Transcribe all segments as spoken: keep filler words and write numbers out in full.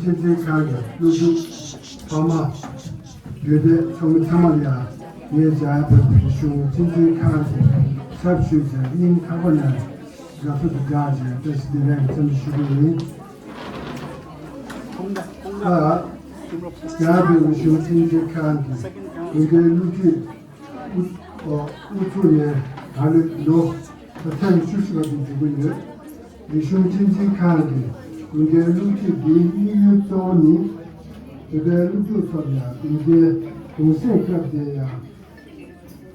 ཆེད་འཛིན་ཁང་གི་སློབ་ཕྲུག་ཕ་མ། དགོན་སྡེ་ཚང་མ་ཚང་མ་ལ་ཡང་ངས་རྒྱ་ཡར་བོད་རིག་གཞུང་ཆེད་འཛིན་ཁང་གི་ཚབ་ཞུས་བྱས་སྙིང་ཐག་པ་ནས་དགའ་བསུ་དང་སྦྲགས་བྱས་བཀྲ་ཤིས་བདེ་ལེགས་འཚམས་འདྲི་ཞུ་གི་ཡིན། ད་རྒྱ་ཡར་བོད་རིག་གཞུང་ཆེད་འཛིན་ཁང་གི་དགོན་སྡེའི་སློབ་ཁྲིད་དབུ་ཨོ་དབུ་ཚུགས་ནས་ད་ལོ་ལོ་ད་ཐེངས་བཅུ་བཞི་པ་དེ་འགྲོ་གི་ཡོད། རིག་གཞུང་ཆེད་འཛིན་ཁང་གིས་དགོན་སྡེའི་སློབ་ཁྲིད་འདིའི་དམིགས་ཡུལ་གཙོ་བོ་ནི། བོད་པའི་སློབ་ཕྲུག་ཚོར་ཡང་དགོན་སྡེའི་གུང་སེང་སྐབས་དེ་ཡང་།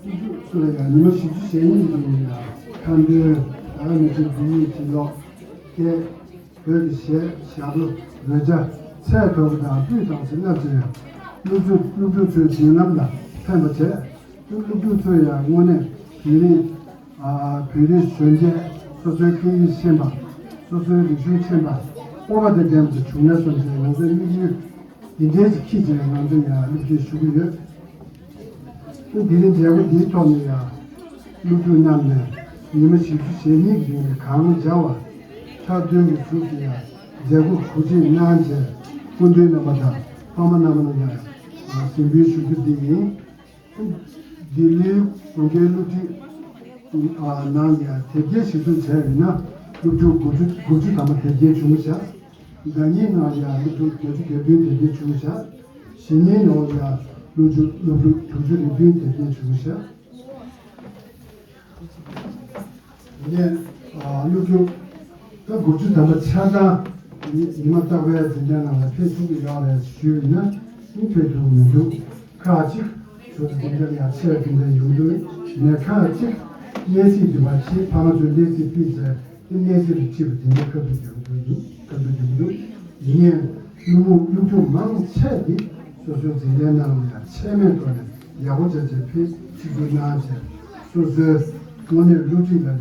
སློབ་ཕྲུག་ཚོ་ལ་ཡང་ཉི་མ་བཞི་བཅུ་ཞེ་གཉིས་ཀྱི་རིང་ལ་ཡང་ཁ་འདོན་ད་ག་ནང་བཞིན་བོད་ཡིག་བྲིས་ཀློག་སྐད། བོད་ཀྱི་གཞས་ཞབས་བྲོ་རོལ་ཆ་ཚད་མཐོ་པོ་དང་སྤུས་དག་ཅིག་བསླབ་བྱས་ཡང་སློབ་ཕྲུག་སློབ་ཕྲུག་ཚོའི་མདུན་ལམ་ལ་ཕན་པ་བྱས། སློབ་ཕྲུག་ཚོས་ཡང་དངོས་གནས་བོད་རིགས། ཨ། བོད་རིགས་གཞོན་སྐྱེས་སོ་སོའི་སྐད་ཡིག་ཤེས་པ། སོ་སོའི་རིག་གཞུང་ཤེས་པ། སྤོབས་པ་དང་ལྡན་པ་ཞིག་བྱུང་ན་བསམ་བྱས་ང་ཚོའི་དམིགས་ཡུལ་འདི་འདྲའི་ཅིག་འཁྱེར་བྱས་ང་ཚོས་ཡང་སློབ་ཁྲིད་ཞུ་གི་ཡོད། དེ་རིང་མཛད་སྒོ་འདིའི་ཐོག་ནས་ཡང་སློབ་ཕྲུག་རྣམས་ནས་ཉི་མ་བཞི་བཅུ་ཞེ་གཉིས་ཀྱི་རིང་ལ་གང་མཇལ་བ་འཁྲབ་སྟོན་གྱི་གཟུགས་སུ་ཡང་མཛད་སྒོ་གོ་སྒྲིག་གནང་བྱས་སྐུ་མགྲོན་རྣམ་པ་དང་ཕ་མ་རྣམ་པ་རྣམས་ལ་ཡང་གཟིགས་འབུལ་ཞུ་རྒྱུ་འདི་ཡིན། ལྡི་ལིའི་དགུན་ཁའི་སློབ་ཁྲིད་ནང་ཡང་དེབ་སྐྱེལ་ཞིབ་འཇུག་བྱས་ཡིན་ན་སློབ་ཕྲུག་དགུ་བཅུ་དགུ་བཅུ་ཐམ་པ་དེབ་སྐྱེལ་བྱུང་བཞག་ཟླ་ཉིན་ནང་ཡང་སློབ་ཕྲུག་བརྒྱད་ཅུ་གྱ་བདུན་དེབ་སྐྱེལ་བྱུང་བཞག་གཞེས་ནིང་ནང་ཡང་སློབ་ཕྲུག་སློབ་ཕྲུག་དྲུག་ཅུ་རེ་བདུན་དེབ་སྐྱེལ་བྱུང་བཞག་ངས་སློབ་ཕྲུག་ད་དགུ་བཅུ་ཐམ་པ་ཆ་ཚང་ཉི་མ་རྟག་པའི་འཛིན་གྲྭ་ནང་ལ་ཕེབས་ཐུབ་ཀྱི་ཡོད་རེད་ཞུས་ཡིན་ན་ཕེབས་ཐུབ་མི་འདུག་ཁག་ཅིག་ཚོ་འཛིན་གྲྭ་ལ་ཡང་ཆེད་དུ་འདྲ་ཡོང་འདུག་ནས་ཁག་ཅིག་གནས་ཚིག་འདི་བ་ཆེད་ཕ་མ་ཚོས་གནས་ཚིག་ཕུལ་ཚེ་དེ་གནས་ཚིག་ལ་ཁྲིད་པ་དེ་འདྲའི་སྐབས་དུ་འགྱུར་འདུག་ཡིན་སྐབས་དུ་འགྱུར་འདུག་ཡིན་ནའི་སློབ་སློབ་ཕྲུག་མང་ཆེ་འདི་སོ་སོའི་འཛིན་གྲྭའི་ནང་ལ་ཡང་ཆད་མེད་ཐོག་ནས་ཡག་པོ་བྱས་བྱས་ཕེབས་ཆིག་སྒྲིལ་གནང་བྱས་སོ་སོའི་དངོས་གནས་སློབ་ཁྲིད་ལ་ཡང་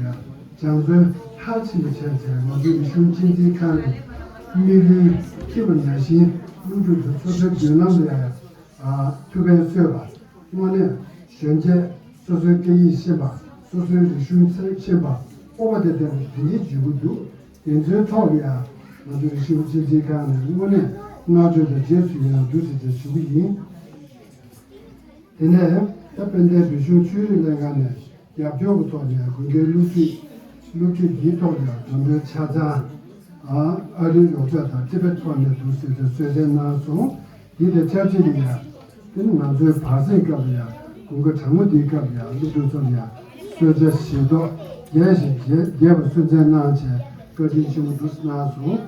སྦྱང་བརྩོན་མཐར་ཕྱིན་པ་བྱས་བྱས་ང་ཚོའི་རིག་གཞུང་གཅེས་འཛིན་ཁང་གི་དམིགས་ཡུལ་འཁྱེར་བ་ནང་བཞིན་སློབ་ཕྲུག་ཚོ་སོ་སོའི་མདུན་ལམ་ལ་ཡང་ཐུགས་ཕན་གསོས་པ། དངོས་གནས་གཞོན་སྐྱེས་སོ་སོའི་སྐད་ཡིག་ཤེས་པ། སོ་སོའི་རིག་གཞུང་ཤེས་པ། སྤོབས་པ་དང་ལྡན་པ་དེ་འདྲའི་བརྗོད་ཀྱི་འདུག་དེ་ཚོའི་ཐོག་ལ་ཡང་ང་ཚོ་རིག་གཞུང་གཅེས་འཛིན་ཁང་ནས་དངོས་གནས་བསྔགས་བརྗོད་དང་རྗེས་སུ་ཡི་རང་འདུག་ཟེར་བྱས་ཞུ་གི་ཡིན། དེ་ནས་ད་དཔལ་ལྡན་བོད་གཞུང་ཆོས་རིག་ལྷན་ཁང་ནས་རྒྱབ་སྐྱོར་གྱི་ཐོག་ནས་དགུན་ཁའི་སློབ་ཁྲིད་སློབ་ཁྲིད་འདིའི་ཐོག་ནས་འགྲོ་གྲོན་ཆ་ཚང་ཨ་རིའི་རོགས་སྐྱོར་དང་ཊི་བེཊ་ཐོག་ནས་འདུག་ཟེར་ཏེ་གསོལ་སྩལ་གནང་སོང་། འདི་དང་ཆབས་ཅིག་ཏུ་ཡང་དེ་ནི་ང་ཚོའི་བར་གསེང་སྐབས་ལ་ཡང་དགུན་ཁ་གྲང་མོ་འདིའི་སྐབས་ལ་ཡང་སློབ་ཕྲུག་ཚོར་ཡང་གསོལ་ཇ་བཞེས་ཐོག་རྒྱས་ཤིང་རྒྱས་པ་གསོལ་སྩལ་གནང་བྱས་བཀའ་དྲིན་ཆེན་པོ་འདུག་གནང་སོང་།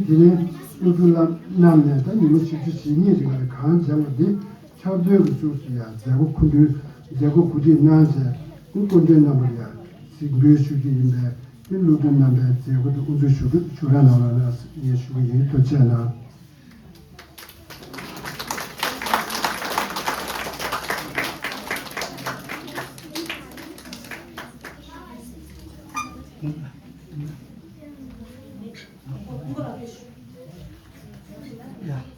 དེ་ནི་སློབ་ཕྲུག་རྣམས་ནས་ད་ཉི་མ་བཞི་བཅུ་ཞེ་གཉིས་རིང་ལ་གང་སྦྱངས་པ་འདི་འཁྲབ་སྟོན་གྱི་གཟུགས་སུ་ཡང་མཛད་སྒོ་མཁོ་འདོན་མཛད་སྒོ་གོ་སྒྲིག་གནང་བྱས་སྐུ་སྐུ་མགྲོན་རྣམ་པར་ཡང་གཟིགས་འབུལ་ཞུ་རྒྱུ་ཡིན་པས་དེ་སློབ་ཕྲུག་རྣམ་པས་མཛད་སྒོ་དེ་དབུ་འཛུགས་ཞུ་རྒྱུ་ཞུ་རན་གནང་རོགས་གནང་ཞེས་ཞུ་གི་ཡིན། ཐུགས་རྗེ་གནང་། Yeah.